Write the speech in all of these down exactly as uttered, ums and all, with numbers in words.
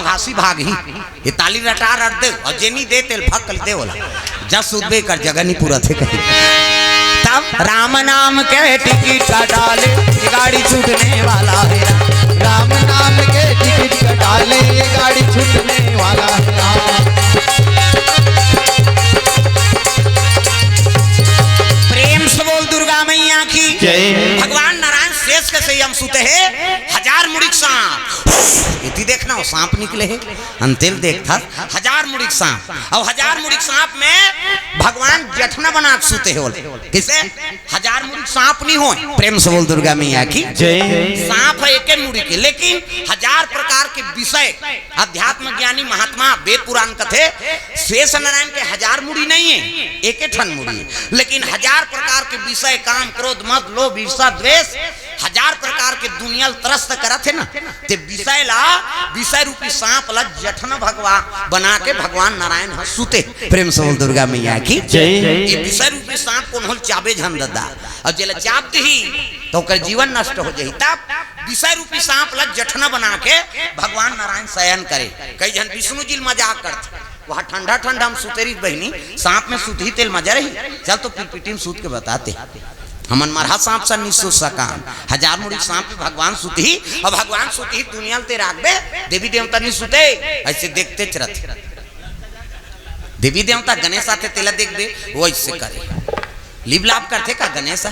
घासी भागही। ये ताली रटा रट दे, अउ जेनी दे तेल फक कर दे वाला। जा सुतबे कर, जगह नहीं पूरा थे कहीं। तब राम नाम के टिकट कटा ले, ये गाड़ी छूटने वाला है। राम नाम के टिकट कटा ले, ये गाड़ी छूटने वाला है। प्रेम से बोल दुर्गा मैया की जय। भगवान नारायण शेष के संयम सुते हे, हजार मुड़ी के सांप। इति देखना हो, सांप निकले हे, अंतेल देखता, हजार मुड़ी के सांप। अब हजार मुड़ी के सांप में भगवान जठना बना के सुते हे। बोले, किसे? हजार मुड़ी के सांप नहीं हो। प्रेम से बोल दुर्गा मैया की जय। सांप है एक मुड़ी के, लेकिन हजार प्रकार के विषय। अध्यात्म ज्ञानी महात्मा वेद पुराण कथे, शेष नारायण के हजार मुड़ी नहीं है, एक ठन मुड़ी है, लेकिन हजार प्रकार के विषय, काम, क्रोध, मद, लोभ, ईर्षा, द्वेष, हजार प्रकार के दुनिया ल त्रस्त करत हे ना, ते विषय ला, विषय रूपी सांप ला जठन भगवा बना के भगवान नारायण ह सुते। प्रेम से बोल दुर्गा मैया की जय। ये विषय रूपी सांप कोनो ल चाबे झन ददा, अउ जेला चाब दिही तो ओकर जीवन नष्ट हो जाही। तब विषय रूपी सांप ला जठना बना के भगवान नारायण शयन करे। कई झन विष्णु जी ल मजाक करथे, वहाँ ठंडा ठंडा हम सुते रही बहिनी, सांप में सुतही तेल मजा रही। चल तो पिरपिटी में सूत के बताते, हमन मरहा सांप सा निसु सकान, हजार मुड़ी सांप में भगवान सुतही, अउ भगवान सुतही दुनिया ल ते राखबे, देवी देवता नहीं सुते, ऐसे देखते चरत। देवी देवता गणेश आथे तेला देखबे, वो ऐसे करे। लिप लाप करथे का गणेश?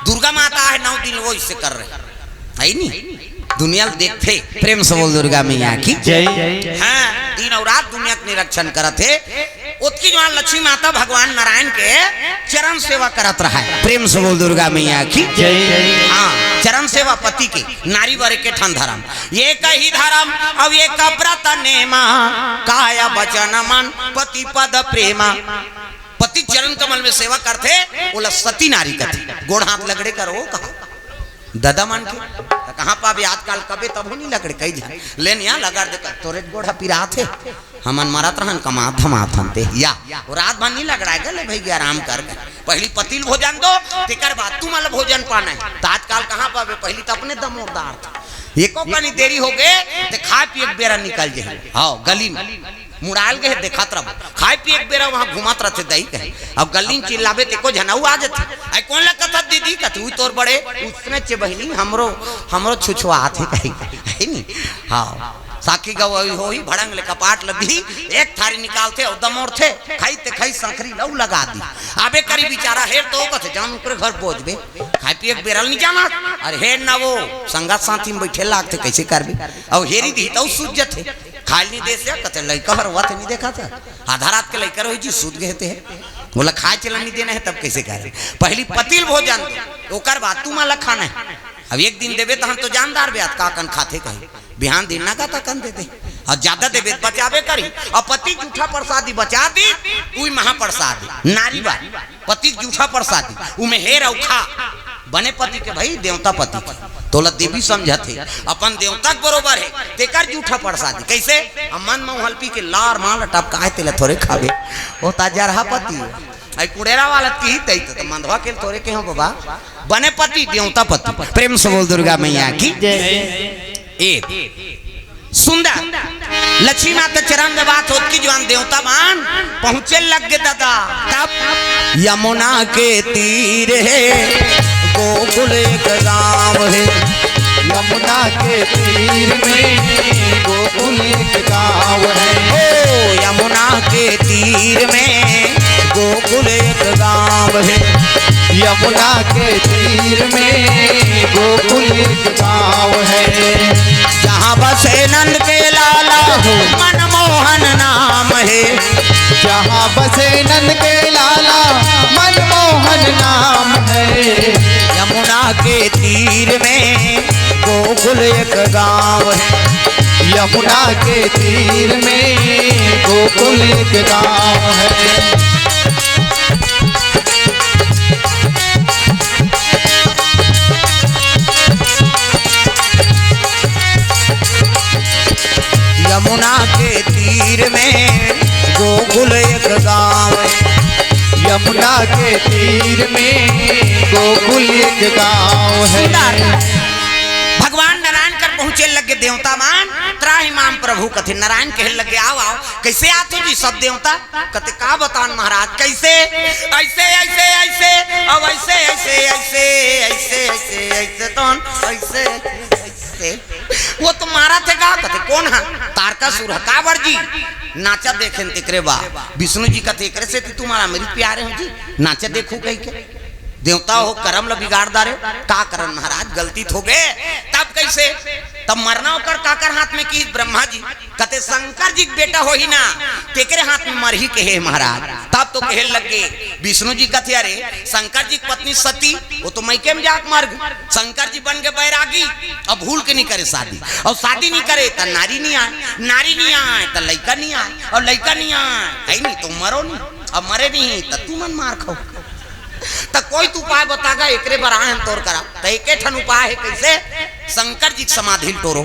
दुर्गा माता हे नौ दिन, वो ऐसे कर रहे। है नी? दुनिया ल देखथे। प्रेम से बोल दुर्गा मैया की जय। हाँ, दिन अउ रात दुनिया के निरीक्षण करत हे। ओतकी जुवार लक्ष्मी माता भगवान नारायण के चरण सेवा करत रहा हे। प्रेम से बोल दुर्गा मैया की जय। हाँ, चरण सेवा पति के, नारी बर एक ठन धर्म, ये कही धर्म, अब ये का व्रत नेमा, काय वचन मन पति पद प्रेमा। पति चरण कमल में सेवा करथे, ओला सती नारी कथे। गोड़ हाथ लगड़े करो कहा, ददा मन के। त कहाँ पाबे आजकल, कबे तभो नहीं लगड़े कई झन। लेन यहाँ लगड़ दे कर, तोरे गोड़ हा पिरात हे। हमन मरत रहन, कमात धमात हन ते। या, वो रात भर नहीं लगड़ाए गले भई, आराम कर गए। पहली पति ल भोजन दो, तेकर बाद तुमन ल भोजन पाना हे। त आजकल कहाँ पाबे, पहली त अपने दमोरदार था। एको कनी देरी हो गए, ते खाए पिए के बेरा निकल जाही। हाँ, गली में। मुड़ाल गए देखत रहो, खाए पिए के बेरा वहाँ घूमत रहथे दई कहे। अब गली में चिल्लाबे ते को झन अउ आ जथे। आई कोन ला कथत दीदी? कथे, "उई तोर बड़े।" उसने चे बहिनी हमरो, हमरो छुछुआत हे कही, है नी? हाँ, साखी गवई होही, भड़ंग ले कपाट लगी, एक थारी निकालथे अउ दमोरथे, खाई ते खाई संखरी लऊ लगा दी। आबे करी बेचारा हेर तो कथे, "जान ओकरे घर बोझबे, खाए पिए के बेरा ल नहीं जाना।" अरे हेर ना वो, संगत साथी में बैठे लागथे, कैसे करबे? अउ हेरी दी तो सूझ जथे। खाए ल नहीं दे से, कथे, "लइका हर वत नहीं देखा था, आधा रात के लइका रही जी, सूत गए थे।" बोला, "खाए चला नहीं देना है, तब कैसे करे?" पहली पति ल भोजन दो, ओकर बाद तुमन ला खाना है। अब एक दिन देबे त हम तो जानदार बे, आज का कन खाथे कही, बिहान दिन ना का कन दे दे। अउ ज्यादा देबे त बचाबे करी। अउ पति जूठा प्रसादी बचा दी, उई महाप्रसादी, नारी बारी। पति के जूठा प्रसादी, उमे हेर अउ खा। बने पति के भई, देवता पति के। तोला देवी समझत हे, अपन देवता के बरोबर हे, तेकर जूठा प्रसादी। कैसे? अब मन म हल्पी के लार माल टपकाए, तेला थोरे खाबे। ओ ता जरहा पति। आई कुड़ेरा वाला तिही तई त मंधवा के थोरे के हो बाबा। बने पति, देवता पति। प्रेम से बोल दुर्गा मैया की। ए। सुंदर। लक्ष्मी माता चरण दबात होत की जुवार देवता मन पहुंचे लग गे ददा। तब यमुना के तीर हे, गोकुल एक गांव हे। यमुना के तीर में गोकुल एक गांव हे। ओ यमुना के तीर में गोकुल एक गांव हे। यमुना के तीर में गोकुल एक गांव हे। जहाँ बसे नंद के लाला, मनमोहन नाम हे। जहाँ बसे नंद के लाला, मनमोहन नाम हे। यमुना के तीर में गोकुल एक गांव हे। यमुना के तीर में गोकुल एक गांव हे। यमुना के तीर में गोकुल एक गांव हे। यमुना के तीर में गोकुल एक गांव हे। सुंदर। भगवान नारायण कर पहुंचे लग देवता मन, त्राहि माम प्रभु कथे। नारायण कहे लगे, "आओ, आओ।" "कइसे आत हो जी सब देवता?" कथे, "का बतान महाराज, कइसे?" "अइसे, अइसे, अइसे, अब अइसे, अइसे, अइसे, अइसे, अइसे, अइसे, तोन, अइसे, अइसे।" "वो तो मारत हे गा।" कथे, "कोन हा?" "तारकासुर हा।" "काबर जी?" "नाचा देखेन तेकरे बा।" विष्णु जी कथे, "एकरे सेती तुम्हारा अमृत पियारे हो जी, नाचा देखू कहिके।" देवता हो, करम ल बिगाड़ डारे। का करन महाराज, गलती त होगे। तब कइसे? तब मरना ओकर काकर हाथ में कि ब्रह्मा जी। कथे, "शंकर जी के बेटा होही ना, तेकरे हाथ में मरही," कहे महाराज। तब तो कहे लगे, विष्णु जी कथे, "अरे, शंकर जी के पत्नी सती, वो तो मइके में जाके मर गई। शंकर जी बन गए बैरागी, अब भूल के नहीं करे शादी, और शादी नहीं करे त नारी नहीं आए, नारी नहीं आए त लइका नहीं आए, और लइका नहीं आए, है नहीं तो मरो नहीं, अब मरे नहीं त तुमन मार खाओ।" त कोई तो उपाय बता गा, एकरे बर आए हम तोर करा। त एके ठन उपाय हे, कइसे? शंकर जी के समाधि ल टोरो।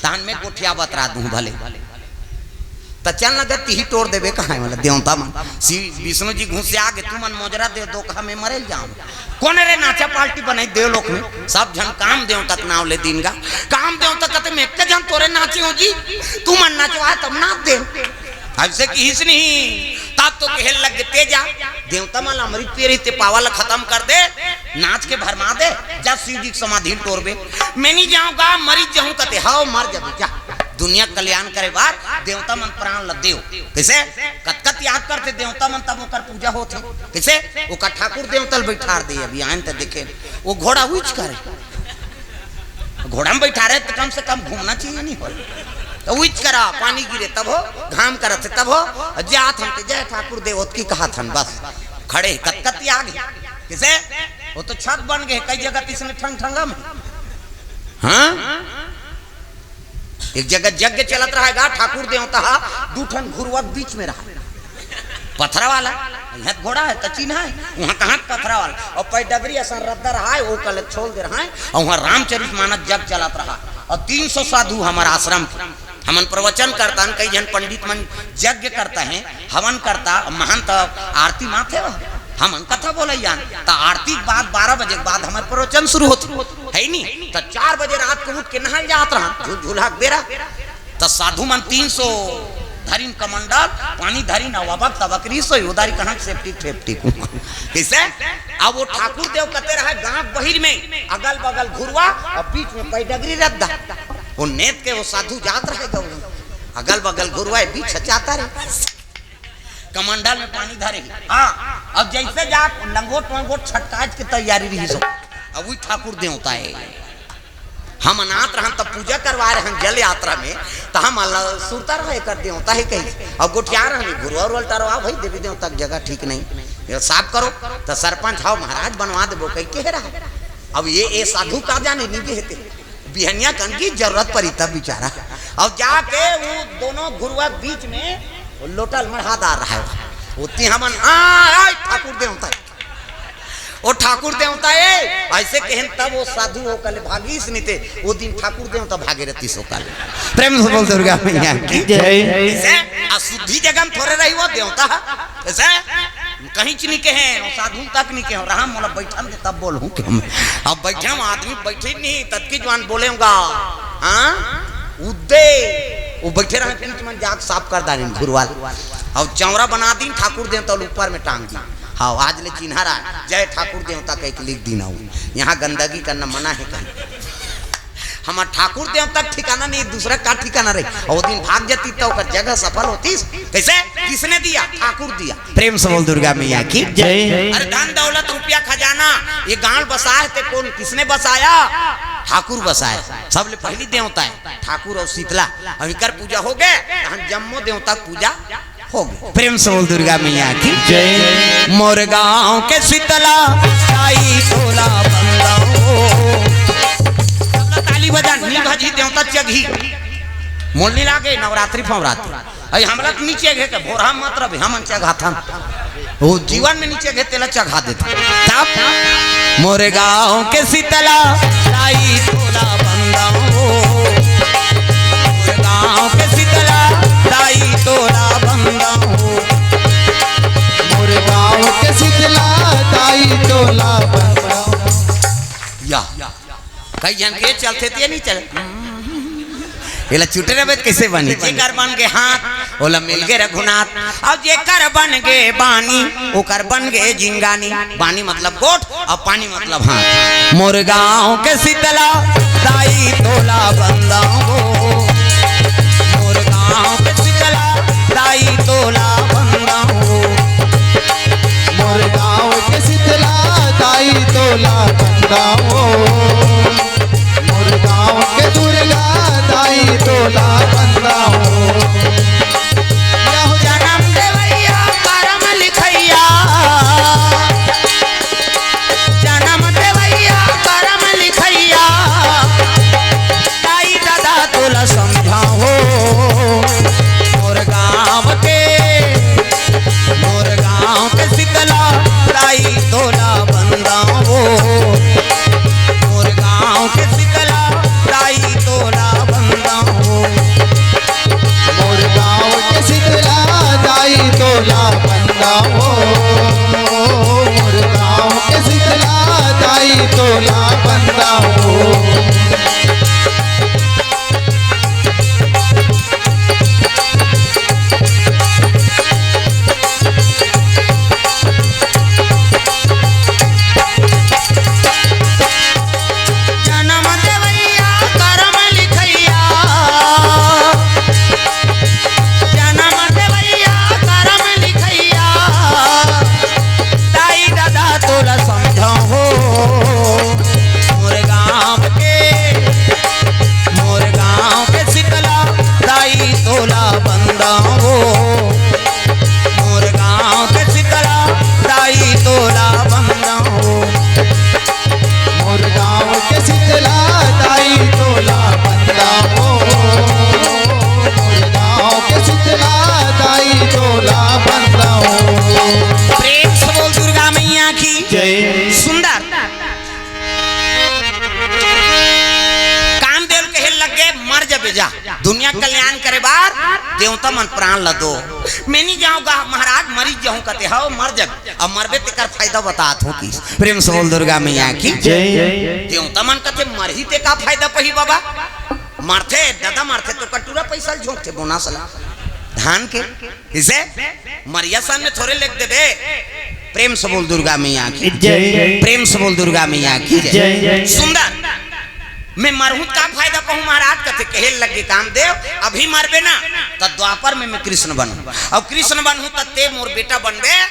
तहन में गोठिया बतरा दूं भले। त चल न गा, तिही टोर देबे कहां वाला देवता मन। श्री विष्णु जी घुसिया गे, "तुमन मोजरा दे दो, कहा मैं मरे ल जाऊं।" कोन रे नाचा पार्टी बनाई देवलोक में? सब झन काम देवता के नाव ले दिन गा। काम देवता कथे, "मैं एक झन तोरे नाचे हो जी, तुमन नचवा तब नाच दे।" अइसे किहिस नहीं, तब तो कहे लग गे, "ते जा, देवता मन ल अमृत पिए रहिथे, पावा ल खतम कर दे, नाच के भरमा दे, जा शिव जी के समाधि ल टोरबे।" "मैं नहीं जाऊंगा, मरी जाऊं," कथे, "हव, मर जाबे, जा।" दुनिया के कल्याण करे बर देवता मन प्राण ल देव। कइसे? कतका त्याग करथे देवता मन, तब ओकर पूजा होथे। कइसे? ओकर ठाकुर देवता ल बइठार दे। अभी आयन त देखे, वो घोड़ा उइच करे। घोड़ा में बइठारे त कम से कम घूमना चाहिए, नहीं हो? त उइच करा, पानी गिरे तब हो, घाम करत हे तब हो, जात हन ते जय ठाकुर देव ओतकी कहत हन, बस खड़े कतका त्याग हे। कइसे? वो तो छत बन गे, कई जगह त इसने ठंग ठंगा में। हां, एक जगह यज्ञ चलत रहे गा, ठाकुर देवता हा दू ठन घुरुवा के बीच में रहा, पथरा वाला, इहां घोड़ा हे त चिन्हा हे, उहां कहां पथरा वाला, और पैडगरी असन रद्दा रहा हे, वो कल छोल दे रहा हे, और उहां रामचरित मानस जग चलत रहा, और तीन सौ साधु हमर आश्रम के, हमन प्रवचन करता हन, कई झन पंडित मन यज्ञ करता हे, हवन करता, महंत आरती माथे हो, हमन कथा बोलई जान, त आरती के बाद बारह बजे के बाद हमर प्रवचन शुरू होथे, है नी? त चार बजे रात के उठ के नहाय जात रहन, झुलझुला के बेरा, त साधु मन तीन सौ धरिन कमंडल, पानी धरिन, अउ अबक तबक रिसोई, उधारी कहां सेप्टिक फेप्टिक। कइसे? अब वो ठाकुर देव कते रहे गांव बहिर में, अगल बगल घुरुवा, और बीच में पैडगरी रद्दा। वो नेत के वो साधु जात रहे गौ, अगल बगल घुरुवा, बीच जाता रहे। कमंडल में पानी धरे हे। हां, अब जइसे जा लंगोट वंगोट छटकाए के तैयारी रहिस हो। अब उही ठाकुर देवता हे। हमन आत रहन त पूजा करवाए रहन जल यात्रा में, त हमन ल सुरता रहे कर देवता हे कही। अब गोठिया रहन, घुरुवा उरुवा ल टरवा भाई, देवी देवता के जगह ठीक नहीं, ये साफ करो। त सरपंच, "हव महाराज, बनवा देबो," कहिके रहा। अब ये, ये साधु का जाने नहीं गे हे ते। बिहनिया कन की जरूरत परी तब बेचारा। अब जाके वो दोनों घुरुवा के बीच में वो लोटा ल मढ़ा डार रहा हे। ओती हमन, "आ, आ, ठाकुर देवता हे। ओ ठाकुर देवता हे," अइसे कहेन तब वो साधु हो कले भागिस नहीं ते, वो दिन ठाकुर देवता भागे रहतिस हो कले। प्रेम से बोल दुर्गा मैया की जय। अइसे अशुद्धि जगह में थोरे रही वो देवता। अइसे कहीं च नहीं कहे, वो साधु तक नहीं कहे, "रहा मोला बैठन दे तब बोलहूं कि हम।" अब बैठे हम आदमी बैठे नहीं, ततकी जवान बोलेगा। हां, उद्दे वो बैठे रहे, बीच में जाके साफ कर डारे घुरुवा ल। अब चौरा बना दिन, ठाकुर देवता ल ऊपर में टांग दिन। हां, आज ले चिन्हा रहा, "जय ठाकुर देवता" कहिके लिख दिन। अउ यहां गंदगी करना मना हे कहीं। हमर ठाकुर देवता के ठिकाना नहीं, दूसरा का ठिकाना रही। अउ वो दिन भाग जाती त ओकर जगह सफल होतिस। कइसे? किसने दिया? ठाकुर दिया। प्रेम से बोल दुर्गा मैया की जय। अरे धन दौलत रुपया खजाना ये गांव बसाए हे ते कोन, किसने बसाया? ठाकुर बसाए। सबले पहली देवता हे ठाकुर अउ शीतला। अब इकर पूजा हो गे, तहन जम्मो देवता के पूजा हो गे। प्रेम से बोल दुर्गा मैया की जय। मोर गांव के शीतला, ताई तोला बंदा हो। सबला ताली बजा, नी भजी देवता चघी। मोल नी लागे, नवरात्रि फवरात्रि। अई हमला तो नी चघे के, भोरहा मत रहे, हमन चघाथन। वो जीवन में नी चघे, तेला चघा देथन। तब मोरे गांव के शीतला, ताई तोला बंदा हो। मोरे गांव के शीतला, ताई तोला बंदा हो। मोरे गांव के शीतला, ताई तोला बंदा हो। या। कई झन के चलथे ते नी चले। एला चुटे रहिबे त कइसे बनी? जेकर बन गे हाथ, ओला मिल गे रघुनाथ। अउ जेकर बन गे बानी, ओकर बन गे जिंगानी। बानी मतलब गोठ, अउ पानी मतलब हाथ। मोर गाँव के शीतला दाई तोला बंदाहूँ। मोर गाँव के शीतला दाई तोला बंदाहूँ। मोर गाँव के शीतला दाई तोला बंदाहूँ। मोर गाँव के दुर्गा दाई तोला बंदाहूँ। यहू जनम देवइया, करम लिखइया। जनम देवइया, करम लिखइया। दाई ददा तोला समझाहूँ। मोर गाँव के, मोर गाँव के शीतला दाई तोला बंदाहूँ। मोर गाँव के शीतला दाई तोला बंदाहूँ। मोर गाँव के शीतला दाई तोला बंदाहूँ। मोर गाँव के शीतला दाई तोला बंदाहूँ। जनम देवइया, करम लिखइया। जनम देवइया, करम लिखइया। दाई ददा तोला समझाहूँ। मोर गाँव के, मोर गाँव के शीतला दाई तोला बंदाहूँ। मोर गाँव के शीतला दाई तोला बंदाहूँ। मोर गाँव के शीतला दाई तोला बंदाहूँ। मोर गाँव के शीतला दाई तोला बंदाहूँ। प्रेम से बोल दुर्गा मैया की जय। सुंदर। कामदेव कहे लगे, "मर जबे जा, दुनिया कल्याण करे बार देवता मन प्राण ल दो।" मैं नहीं जाऊंगा महाराज, मरी जाऊं कथे, "हव, मर जबे।" अब मरबे तेकर फायदा बतात हूँ कि प्रेम से बोल दुर्गा मैया की जय। देवता मन कथे, "मरही ते का फायदा पही बाबा?" मरथे, ददा मरथे तो कटोरा पैसा ल झोंकथे, बोनस ला, धान के। इसे मरिया सन में थोरे लेख देबे। प्रेम से बोल दुर्गा मैया की जय। प्रेम से बोल दुर्गा मैया की जय। जय। सुंदर, मैं मरहूं त का फायदा पहूं महाराज? कथे कहे लगे कामदेव, अभी मरबे ना त द्वापर में मैं कृष्ण बनहूं, अउ कृष्ण बनहूं त ते मोर बेटा बनबे,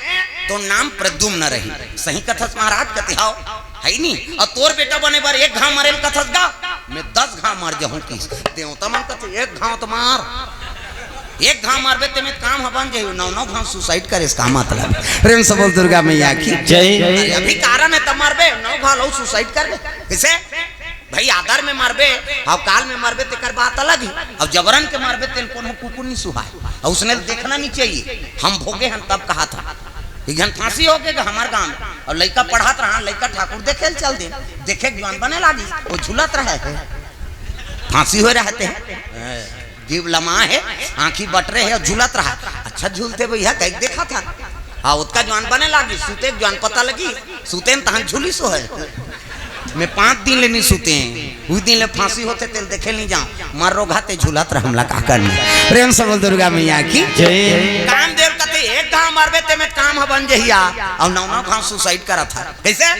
तोर नाम प्रद्युम्न रही। सही कथस महाराज? कथे हव। है नी? अउ तोर बेटा बने बर एक घांव मरेल कथस गा, मैं दस घांव मर जहूं किस। देवता मन कथे, "एक घांव तो मार, एक घांव मरबे ते में काम ह बन जाही, नौ नौ घांव suicide करे, इसका मतलब।" प्रेम से बोल दुर्गा मैया की जय। अरे अभी कारण है त मरबे, नौ घांव लऊ suicide करबे। कइसे? भाई आदर में मरबे, अउ काल में मरबे तेकर बात अलग ही। अउ जबरन के मरबे तेल कोनो कुकुर नहीं सुहाय, अउ उसने देखना नहीं चाहिए। हम भोगे हन तब कहा था। एक झन फांसी हो गे हमार गांव में, अउ लइका पढ़त रहा, लइका ठाकुर देखे ल चल दे, देखे के जुआन बने लागी, वो झूलत रहे है, फांसी हो रहे थे, जीव लमा है, आंखी बटरे है अउ झूलत रहा। अच्छा झूलथे भैया, कहीं देखा था। हाँ, ओतका जुआन बने लागी, सुते के जुआन पता लगी, सुते न तहन झूली सो है। मैं पांच दिन ले नहीं सुते हैं, उस दिन ले फांसी होथे तेल देखे नहीं जाऊं, मर रोगा ते झूलत रह, हमला का करना। प्रेम से बोल दुर्गा मैया की जय। कामदेव कथे, "एक घांव मरबे ते में काम ह बन जहिया," अउ नौ नौ घांव suicide करत ह। कइसे?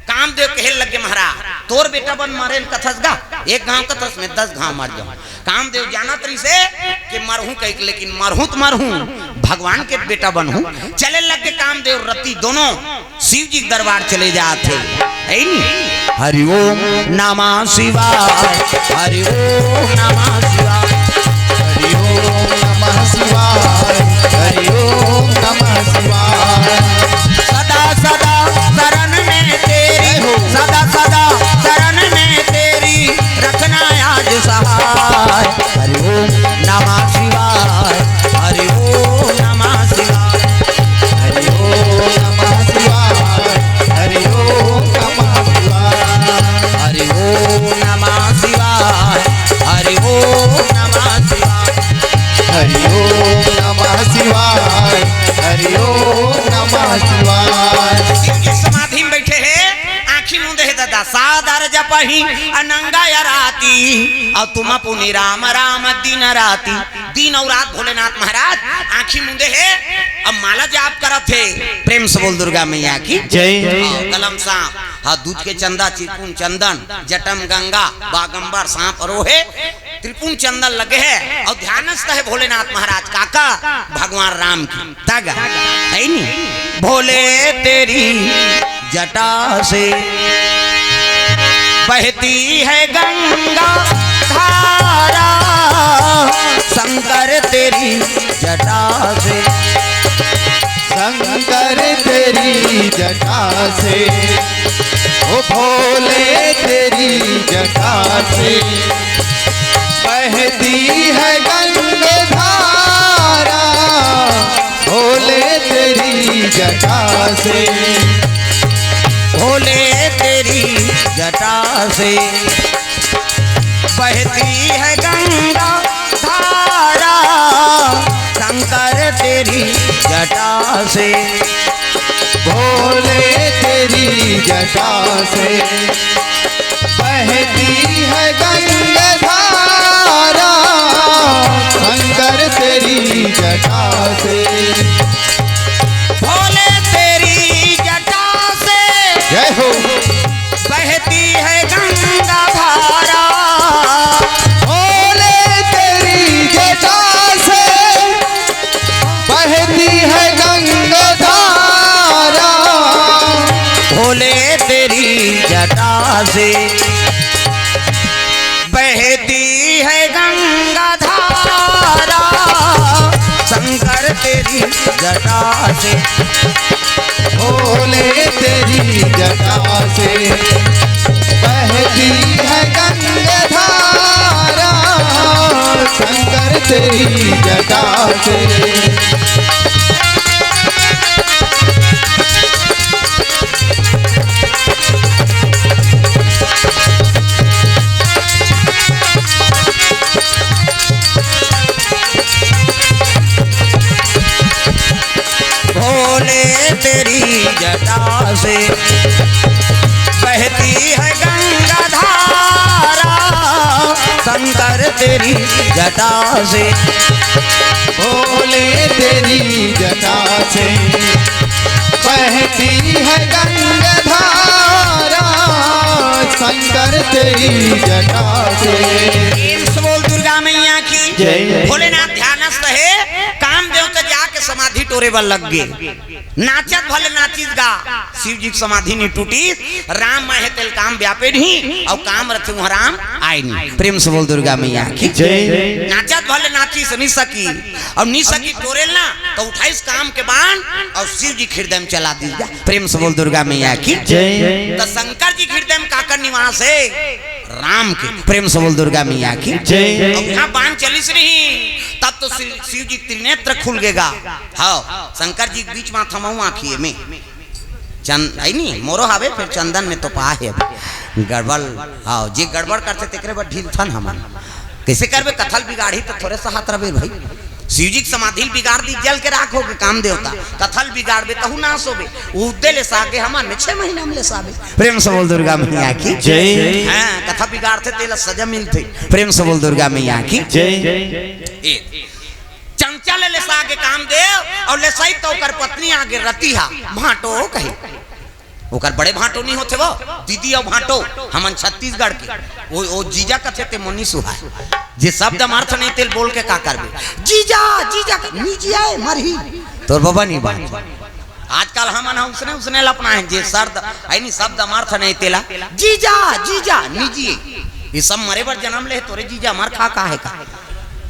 कामदेव कहे लगे, "महाराज, तोर बेटा बन मरे न कथस गा, एक घांव कथस में दस घांव मर जाऊं।" कामदेव जानत रहिसे कि मरहूं कहिके, लेकिन मरहूं त मरहूं, भगवान के बेटा बनहूं। चले लगे कामदेव रति दोनों शिव जी के दरबार चले जात हे। है नी? हरि ओम नमः शिवाय, हरि ओम नमः शिवाय, हरि ओम नमः शिवाय, हरि ओम नमः शिवाय। सदा सदा शरण में तेरी, जय हो। सदा सदा शरण में तेरी, रखना आज सहाय। हरि ओम नमः शिवाय, हरि ओम नमः शिवाय, हरि ओम नमः शिवाय, हरि ओम नमः शिवाय, हरि ओम नमः शिवाय, हरि ओम नमः शिवाय, हरि ओम नमः शिवाय, हरि ओम नमः शिवाय। शिव जी समाधि में बैठे हैं, आंखी मूंदे हे दादा, पही अनंगा या राती, अउ तुम पुनि राम राम दिन राती। दिन अउ रात भोलेनाथ महाराज आँखी मूंदे हे, अब माला जाप करत हे। प्रेम से बोल दुर्गा मैया की जय। हाँ, कलम सांप, हाँ, दूध के चंदा, चिरकुन चंदन, जटम गंगा, बागंबर सांप रोहे, त्रिपुन चंदन लगे हे अउ ध्यानस्थ हे भोलेनाथ महाराज। काका? भगवान राम की। तग है नी? भोले तेरी जटा से बहती है गंगा धारा, शंकर तेरी जटा से। शंकर तेरी जटा से, ओ भोले तेरी जटा से बहती है गंगा धारा। भोले तेरी जटा से, भोले तेरी जटा से बहती है गंगा धारा, शंकर तेरी जटा से। भोले तेरी जटा से बहती है गंगा धारा, शंकर तेरी जटा से। भोले तेरी जटा से जय हो। बहती है गंगा धारा। भोले तेरी जटा से बहती है गंगा धारा। भोले तेरी जटा से बहती है गंगा धारा, शंकर तेरी जटा से। भोले तेरी जटा से बहती है गंगा धारा, शंकर तेरी जटा से। भोले तेरी जटा से बहती है गंगा धारा, शंकर तेरी जटा से। भोले तेरी जटा से बहती है गंगा धारा, शंकर तेरी जटा से। प्रेम से बोल दुर्गा मैया की जय। भोलेनाथ ध्यानस्थ हे, कामदेव तो जाके समाधि टोरे बर लग गे। नाचत भले नाचिस गा, शिव जी के समाधि नहीं टूटिस। राम माहे तेल काम व्यापे नहीं, अउ काम रथे उहाँ राम आए नहीं। प्रेम से बोल दुर्गा मैया की जय। नाचत भले नाचिस नहीं सकी, अउ नहीं सकी टोरेल ना, तो उठाइस काम के बाण अउ शिव जी के हृदय में चला दिस गा। प्रेम से बोल दुर्गा मैया की जय। तो शंकर जी के हृदय में काकर निवास हे? राम के। प्रेम से बोल दुर्गा मैया की जय। अउ उहाँ बाण चलिस नहीं, तब तो शिव, शिव जी के त्रिनेत्र खुल गे गा। हाँ, शंकर जी के बीच माथा मऊ आँखी में चंद आई नहीं, मोरो हावे, फिर चंदन में तो पा हे। अब गड़बड़, हाँ, जे गड़बड़ करथे तेकरे बर ढीलथन हमन। कैसे करबे? कथा ल बिगाड़ही तो थोरे सहत रबे भाई। शिव जी के समाधि ल बिगाड़ दिस, जल के राख हो गे काम देवता। कथा ल बिगाड़बे तहू नाश होबे। उद्दे लेसा गे हमन में छह महीना में लेसाबे। प्रेम से बोल दुर्गा मैया की जय। हाँ, कथा बिगाड़थे तेला सजा मिलथे। प्रेम से बोल दुर्गा मैया की जय। ए, चंचल लेसा गे काम देव अउ लेसाइस त ओकर पत्नी आगे रतिहा भांटो कही। ओकर बड़े भांटो नहीं होथे वो, दीदी अउ भांटो, हमन छत्तीसगढ़ के। वो, वो जीजा कथे ते मोनी सुहाय। जे शब्द म अर्थ नहीं तेल बोल के का करबे? जीजा, जीजा क-, निजी आए मरही। तोर बाबा नहीं बात। आजकल हमन ह उसने, उसने लपना है, जे शब्द, आई नहीं शब्द म अर्थ नहीं तेला। जीजा, जीजा, निजी। ये सब मरे बर जन्म ले, तोरे जीजा मर खा का है का?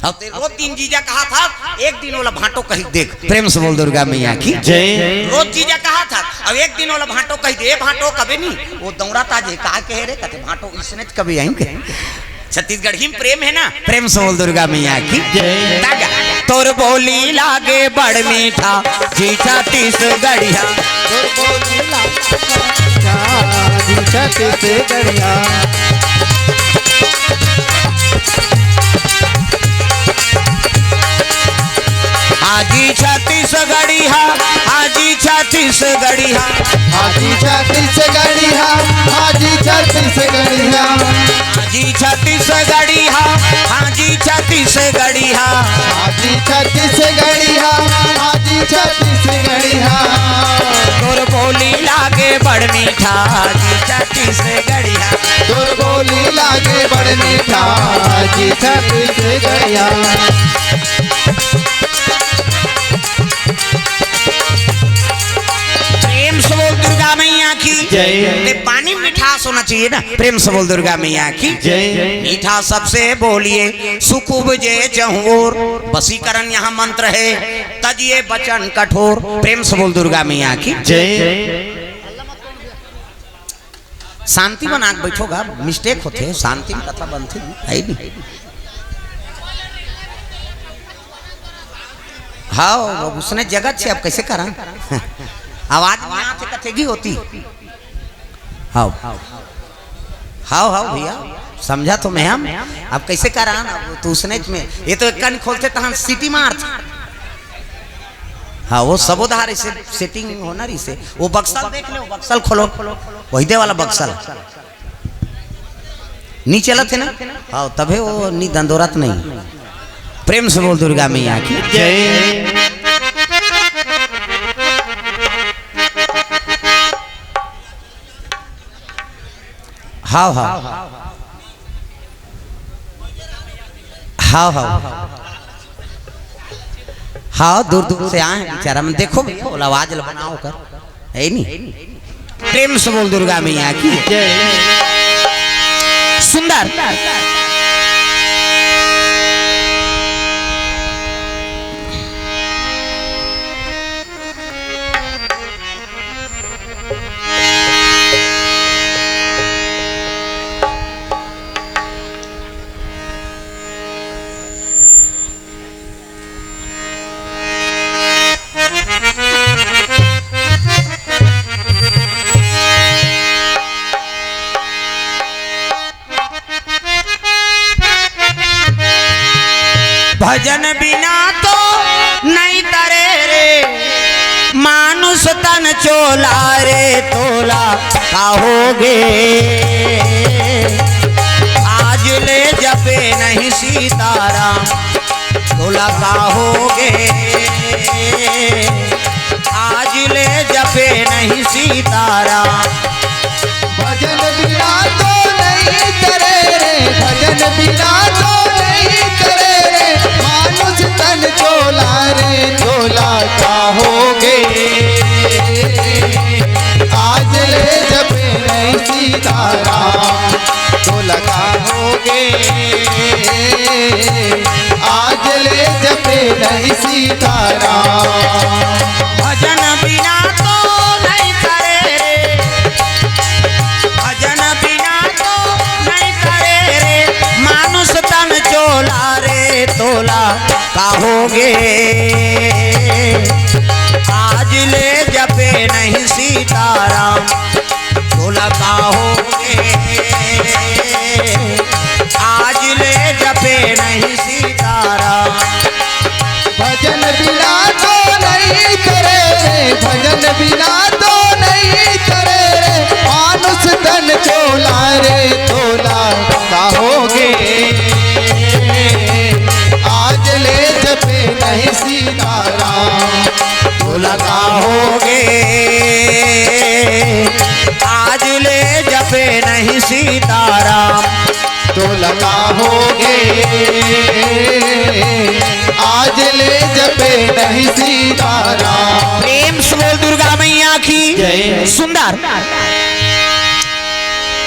अब ते रोज तीन जीजा कहा था, एक दिन ओला भांटो कही देख। प्रेम से बोल दुर्गा मैया की जय। रोज जीजा कहा था, अब एक दिन ओला भांटो कही दे, "ए भांटो," कबे नहीं, वो दौड़ता जे, "का कहे रे?" कथे, "भांटो इसने कबे आई के।" छत्तीसगढ़ी में प्रेम है ना, प्रेम से बोल दुर्गा मैया की जय। तागा, तोर बोली लागे बड़ मीठा, जी छत्तीसगढ़िया। तोर बोली लागे बड़ मीठा, जी छत्तीसगढ़िया। आजी छत्तीसगढ़िया, आजी छत्तीसगढ़िया। हाजी छत्तीसगढ़िया, हाजी छत्तीसगढ़िया। हाजी छत्तीसगढ़िया, हाजी छत्तीसगढ़िया। हाजी छत्तीसगढ़िया, हाजी छत्तीसगढ़िया। तोर बोली लागे बड़ मीठा, हाजी छत्तीसगढ़िया। तोर बोली लागे बड़ मीठा, हाजी छत्तीसगढ़िया। प्रेम से बोल दुर्गा मैया की जय। ये पानी मिठास होना चाहिए ना। प्रेम से बोल दुर्गा मैया की जय। मीठा सबसे बोलिए, सुख उपजे चहुओर। वशीकरण यहाँ मंत्र है, तजिए वचन कठोर। प्रेम से बोल दुर्गा मैया की जय। शांति बना के बैठो गा, mistake होथे, शांति में कथा बनथे, है नहीं? हाँ, अब उसने जगत से अब कैसे करा? आवाज में आते कथेगी होती। हाँ, हाँ, हाँ भैया, समझा तो मैं हम। अब कैसे करा? अब तो उसने में, ये तो एक कान खोलते तहन सीटी मारत। हाँ, वो सब उधार इसे setting होना रही से। वो बक्सल देख ले, वो बक्सल खोलो, वही दे वाला बक्सल। नी चलत है ना? हाँ, तभे वो नी दंदोरत नहीं। प्रेम से बोल दुर्गा मैया की जय। हाँ, हाँ। हाँ, हाँ। हाँ, दूर दूर से आए हैं बेचारा मन, देखो भैया, ओला आवाज ल बनाओ कर, है नी? प्रेम से बोल दुर्गा मैया की जय। सुंदर। भजन बिना तो नहीं तरे रे, मानुष तन चोला रे, तोला का होगे। आज ले जपे नहीं सीताराम, तोला का होगे। आज ले जपे नहीं सीताराम। भजन बिना तो नहीं तरे रे, भजन बिना तो नहीं तरे रे, मानुष तन चोला रे, तोला का होगे। आज ले जपे नहीं सीताराम, तोला का होगे। आज ले जपे नहीं सीताराम। भजन बिना तो नहीं तरे रे, भजन बिना तो नहीं तरे रे, मानुष तन चोला रे, तोला का होगे। आज ले जपे नहीं सीताराम, तोला का होगे। आज ले जपे नहीं सीताराम। भजन बिना तो नहीं तरे रे, भजन बिना तो नहीं तरे रे, मानुष तन चोला रे, तोला का होगे। आज ले जपे नहीं सीताराम, तोला का होगे। आज ले जपे नहीं सीताराम, तोला का होगे। आज ले जपे नहीं सीताराम। प्रेम से बोल दुर्गा मैया की जय। सुंदर।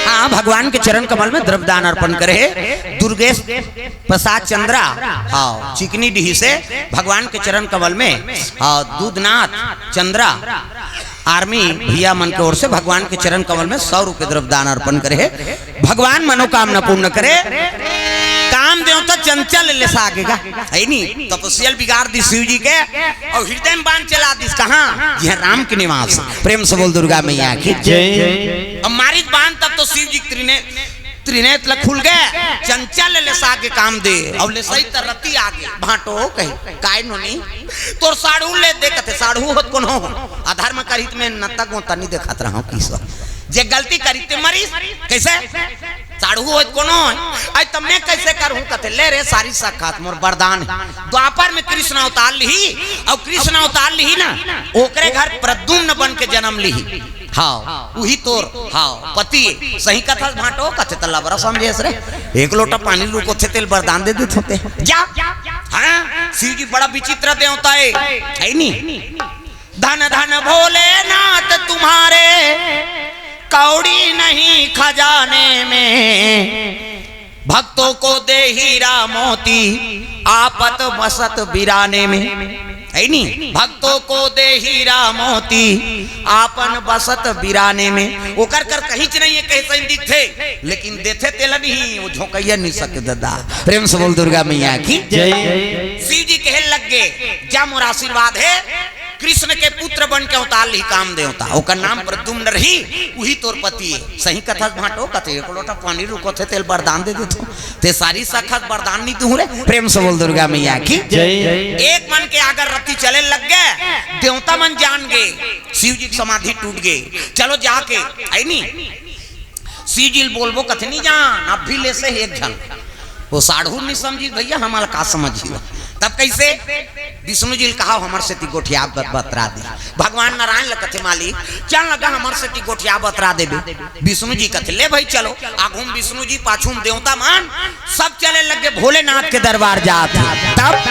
हाँ, भगवान के चरण कमल में द्रव्यदान अर्पण करे दुर्गेश प्रसाद चंद्रा, हाँ, चिकनी डीही से भगवान के चरण कमल में, हाँ, दूधनाथ चंद्रा आर्मी भैया मन के ओर से भगवान के चरण कमल में सौ रुपये द्रव्यदान अर्पण करे हे। भगवान मनोकामना पूर्ण करे। काम देवता चंचल ले सागेगा, है नी? तपस्या ल बिगाड़ दिस शिव जी के, अउ हृदय में बाण चला दिस। कहाँ? जिहाँ राम के निवास। प्रेम से बोल दुर्गा मैया की जय। अब मारिस बाण तब तो शिव जी के त्रिने त्रिनेत्र ल खुल गे, चंचल ले सा के काम दे। अउ ले सही त रति आ गे। भांटो कही, "काय नोनी, तोर साढ़ू ले दे।" कथे, "साढ़ू होत कोनो हो, अधर्म करित में नतक वो तनी देखत रहूं किसो। जे गलती करित ते मरिस।" "कैसे? साढ़ू होत कोनो हो? आई त मैं कैसे करूं?" कथे, "ले रे, सारी साखत मोर वरदान हे। द्वापर में कृष्ण अवतार लिही, अउ कृष्ण अवतार लिही ना, ओकरे घर प्रद्युम्न बन के जन्म लिही।" हाँ, उही तोर, हाँ, पति सही कथस भांटो, कथे त लबरा समझेस रे। एक लोटा पानी रुको थे, तेल वरदान दे देत होते। जा। हाँ, शिव जी बड़ा विचित्र देवता है, है नी? धन धन भोलेनाथ तुम्हारे, कौड़ी नहीं खजाने में। भक्तों को दे हीरा मोती, आपत बसत बिराने में। है नी? भक्तों को दे हीरा मोती, आपन बसत बिराने में। ओकर कर कहीं च नहीं है, कहीं सही दिखथे, लेकिन देथे तेला नहीं, वो झोंकैया नहीं सके दादा। प्रेम से बोल दुर्गा मैया की जय। शिव जी कहे लग गे, "जा मोर आशीर्वाद है, कृष्ण के पुत्र बन के अवतार लिही काम देवता, ओकर नाम प्रद्युम्न रही, उही तोर पति है।" सही कथस भांटो, कथे, "एक लोटा पानी रुको थे, तेल वरदान दे देथो।" ते सारी साखत वरदान नहीं दूं रे। प्रेम से बोल दुर्गा मैया की जय। एक मन के आगर रति चले लग गे, देवता मन जान गे, शिव जी के समाधि टूट गे। चलो जाके, है नी? शिव जी ल बोलबो कथे नहीं जान, अब भी ले से एक झन। वो साढ़ू नहीं समझी भैया, हमारा का समझी हो? तब कैसे? विष्णु जी ल कहा, "हमर सेती गोठिया बत-, बतरा दी।" भगवान नारायण ल कथे, "मालिक, चल लगा हमर सेती गोठिया बतरा देबे।" विष्णु जी कथे, "ले भाई चलो।" आगू में विष्णु जी, पाछू में देवता मन, सब चले लग गे भोलेनाथ के दरबार जात हे। तब